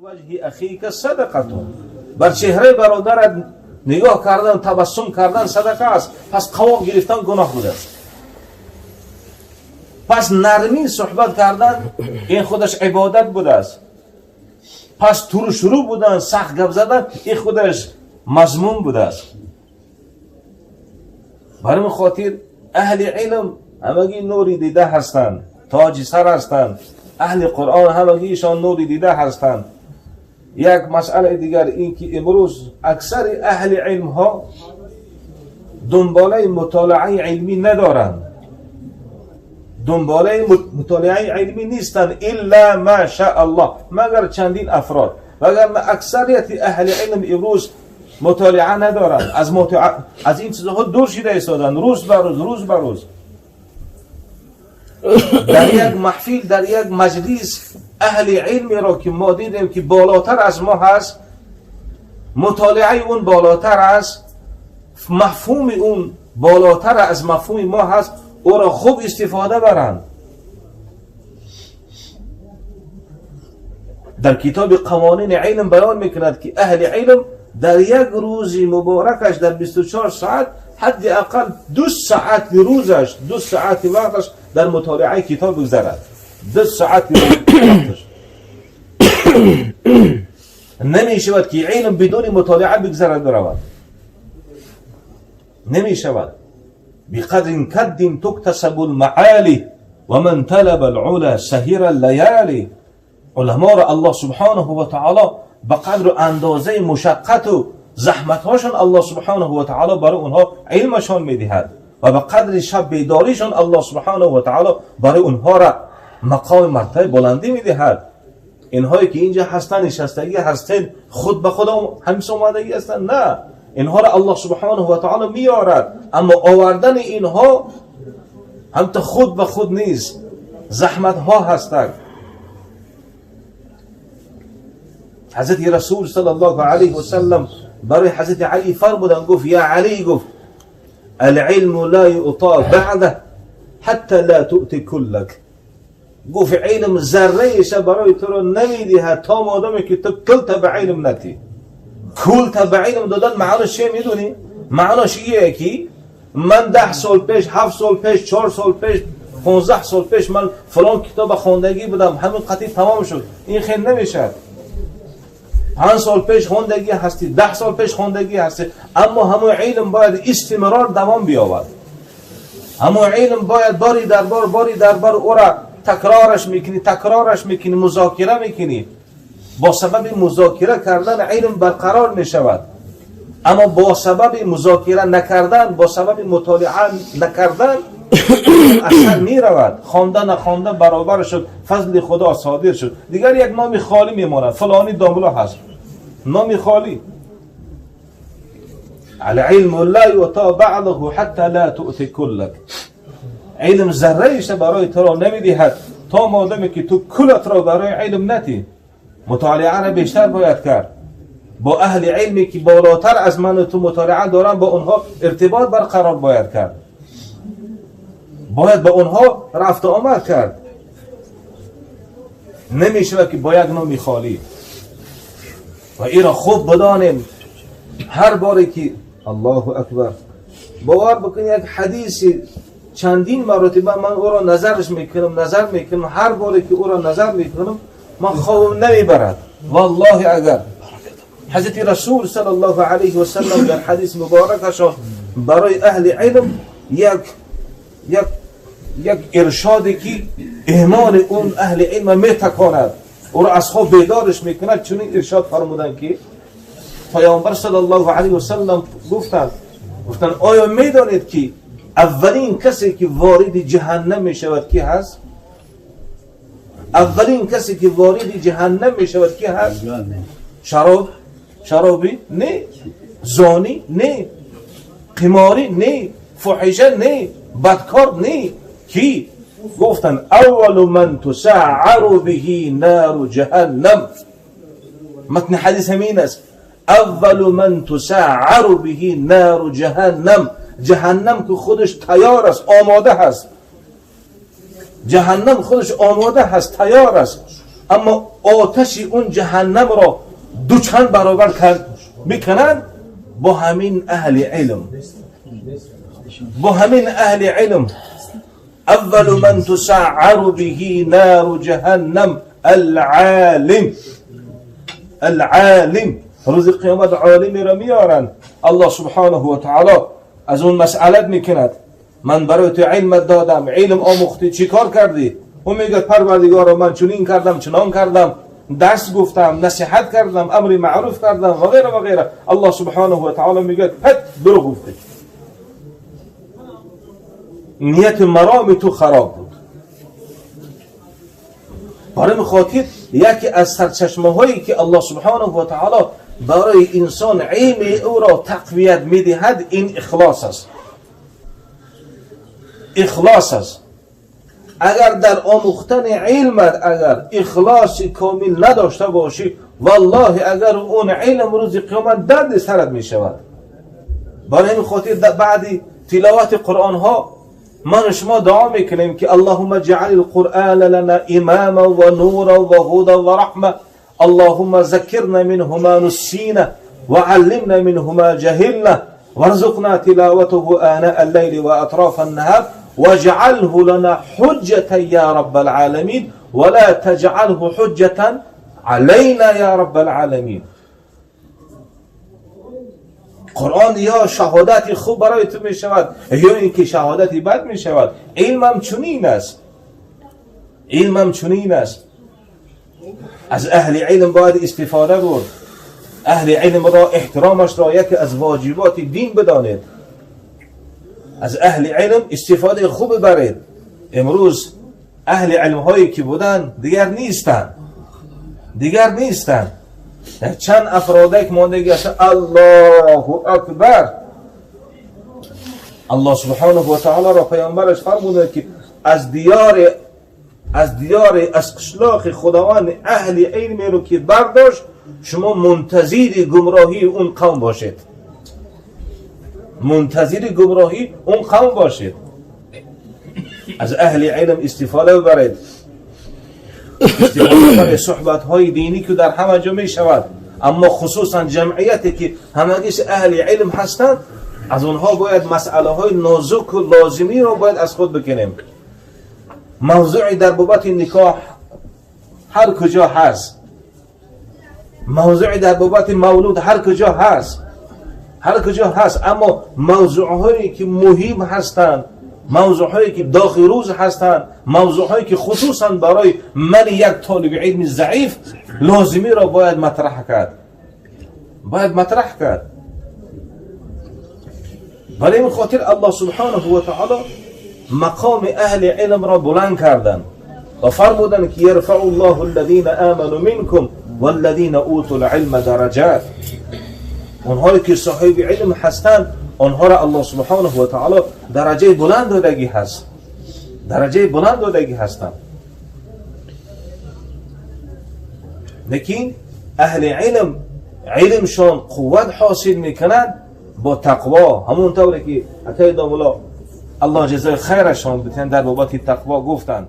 وجه اخیک صدقه، بر چهره برادرت نگاه کردن، تبسم کردن صدقه است. پس قواق گرفتن گناه بوده است. پس نرمی صحبت کردن این خودش عبادت بوده است. پس ترشرو بودن، سخت گپ زدن این خودش مذموم بوده است. برای خاطر اهل علم همگی نوری دیده هستند، تاج سر هستند. اهل قرآن همگی ایشان نوری دیده هستند. یک مسئله دیگر این که امروز اکثر اهل علم ها دنباله مطالعه علمی ندارند، دنباله مطالعه علمی نیستند الا ما شاء الله، مگر چندین افراد، وگرنه اکثریت اهل علم امروز مطالعه ندارند، از این چیزها دور شده ایستادند، روز بر روز، روز بر روز. در یک محفل، در یک مجلس اهل علمی را که ما دیدیم که بالاتر از ما هست، مطالعه اون بالاتر است، مفهوم اون بالاتر از مفهوم ما هست، او را خوب استفاده برند. در کتاب قوانین علم بیان میکند که اهل علم در یک روز مبارکش در 24 ساعت حداقل 2 ساعت روزش، 2 ساعت وقتش در مطالعه کتاب بگذرد. 2 ساعت وقتش. نمی شود که علم بدون مطالعه بگذرد برود، نمی شود. بقدر کد تکتسب المعالی و من طلب العلا سهر اللیالی. علما را الله سبحانه و تعالی به قدر اندازه مشقت و زحمتهاشان الله سبحانه و تعالی برای اونها علمشان میدهد و به قدر شب بیداریشان الله سبحانه و تعالی برای اونها را مقام مرتبه بلندی میدهد. اینهایی که اینجا هستن، نشستگی هستن، خود به خود همیشه آمدگی هستن، نه، اینها را الله سبحانه و تعالی میارد، اما آوردن اینها هم تا خود به خود نیست، زحمت ها هستند. حضرت رسول صلی الله علیه و سلم برای حضرت علی فرمودن، گفت یا علی، گفت العلم لا یعطا بعده حتی لا تؤتی کلک. گفت علم ذره برای تو رو نمیدهد تا مادامی که تو کل به علم نتی. کل به علم دادن معناش چیه میدونی؟ معناش اینه که من 10 سال پیش، 7 سال پیش، 4 سال پیش، 15 سال پیش من فلان کتاب خواندگی بودم، همین قطعی تمام شد. این خیلی نمیشه. 5 سال پیش خوندگی هستی، 10 سال پیش خوندگی هستی، اما همون علم باید استمرار دوام بیاورد. همون علم باید باری در بار، باری در بار او را تکرارش میکنی، تکرارش میکنی، مذاکره میکنی. با سبب مذاکره کردن علم برقرار میشود، اما با سبب مذاکره نکردن، با سبب مطالعه نکردن اصلا میرود. خوانده نخوانده برابر شد، فضل خدا صادر شد، دیگر یک نام خالی میماند، فلانی داملا هست، نام خالی. العلم لا یعطا بعضه حتی لا تؤتی کلک. علم ذره برای تو را نمیدهد تا مادامی که تو کلت را برای علم نتی. مطالعه را بیشتر باید کرد. با اهل علمی که بالاتر از من و تو مطالعه دارن، با اونها ارتباط برقرار باید کرد، باید با اونها رفت آمد کرد. نمیشه که با یک نامی خالی. و این را خوب بدانیم، هر باری که الله اکبر باور بکنی یک حدیث چندین مرتبه من او را نظرش میکنم، نظر میکنم، هر باری که او را نظر میکنم من خوابم نمیبرد. والله اگر حضرت رسول صلی الله علیه و سلم در حدیث مبارکشان برای اهل علم یک یک یک ارشادی که ایمان اون اهل علم میتکاند، او را از خواب بیدارش میکند، چنین ارشاد فرمودند که پیامبر صلی الله علیه و سلم گفتند آیا میدانید که اولین کسی که وارد جهنم میشود کی هست؟ اولین کسی که وارد جهنم میشود کی هست؟ شرابی نه، زانی نه، قماری نه، فاحشه نه، بدکار نه. کی؟ گفتن اول من تسعر به نار جهنم. متن حدیث همین است، اول من تسعر به نار جهنم. جهنم که خودش تیار است، آماده هست، جهنم خودش آماده هست، تیار است، اما آتش اون جهنم را دو چند برابر میکنند. با همین اهل علم، با همین اهل علم. اول من تسعر به نار جهنم العالم. العالم. روز قیامت عالمی را میارند، الله سبحانه و تعالی از اون مسئلت میکند. من برای تو علم دادم، علم آموختی، چی کار کردی؟ او میگه پروردگارا من چنین کردم، چنان کردم، درس گفتم، نصیحت کردم، امر معروف کردم و غیره و غیره. الله سبحانه و تعالی میگه پت دروغ گفتی، نیت مرام تو خراب بود. برای خاطر یکی از سرچشمه هایی که الله سبحانه و تعالی برای انسان علم او را تقویت میدهد این اخلاص است. اخلاص است. اگر در آموختن علمت اگر اخلاص کامل نداشته باشی، والله اگر اون علم روز قیامت درد سرت می شود. برای این خاطر بعد تلاوت قرآن ها من و شما دعا میکنیم که اللهم اجعل القرآن لنا اماما و نورا و هدى و رحمه، اللهم ذکرنا منه ما نسینا و علمنا منه ما جهلنا وارزقنا تلاوته آناء الليل وأطراف النهار واجعله لنا حجة يا رب العالمين ولا تجعله حجة علينا يا رب العالمين. قرآن یا شهادت خوب برای تو می شود یا اینکه شهادت بد می شود. علمم چنین است، علمم چنین است. از اهل علم باید استفاده برد. اهل علم را احترامش را یکی از واجبات دین بدانید. از اهل علم استفاده خوب برید. امروز اهل علم هایی که بودن دیگر نیستند، دیگر نیستند. چند افرادی که مانده گشت. الله اکبر. الله سبحانه و تعالی را پیامبرش فرموده که از دیار از قشلاق خداوند اهل علم رو که برداشت، شما منتظر گمراهی اون قوم باشید، منتظر گمراهی اون قوم باشید. از اهل علم استفاده ببرید، استفاده برای صحبت های دینی که در همه جا می شود، اما خصوصا جمعیتی که همگیش اهل علم هستند، از اونها باید مسئله های نازک و لازمی رو باید از خود بکنیم. موضوعی در بابت نکاح هر کجا هست، موضوعی در بابت مولود هر کجا هست، هر کجا هست، اما موضوع هایی که مهم هستند، موضوع هایی که داخل روز هستند، موضوع هایی که خصوصا برای من یک طالب علم ضعیف لازمی را باید مطرح کرد، باید مطرح کرد. برای این خاطر الله سبحانه و تعالی مقام اهل علم را بلند کردند و فرمودند که یرفع الله الذین آمنوا منکم والذین اوتوا العلم درجات. اونهایی که صاحب علم هستند، آنها را الله سبحانه و تعالی درجه بلند دادگی هست، درجه بلند دادگی هستند. لیکن اهل علم علمشان قوت حاصل میکند با تقوا. همون طوری که عطای داملا الله جزای خیرشان بتن در بابت تقوا گفتند.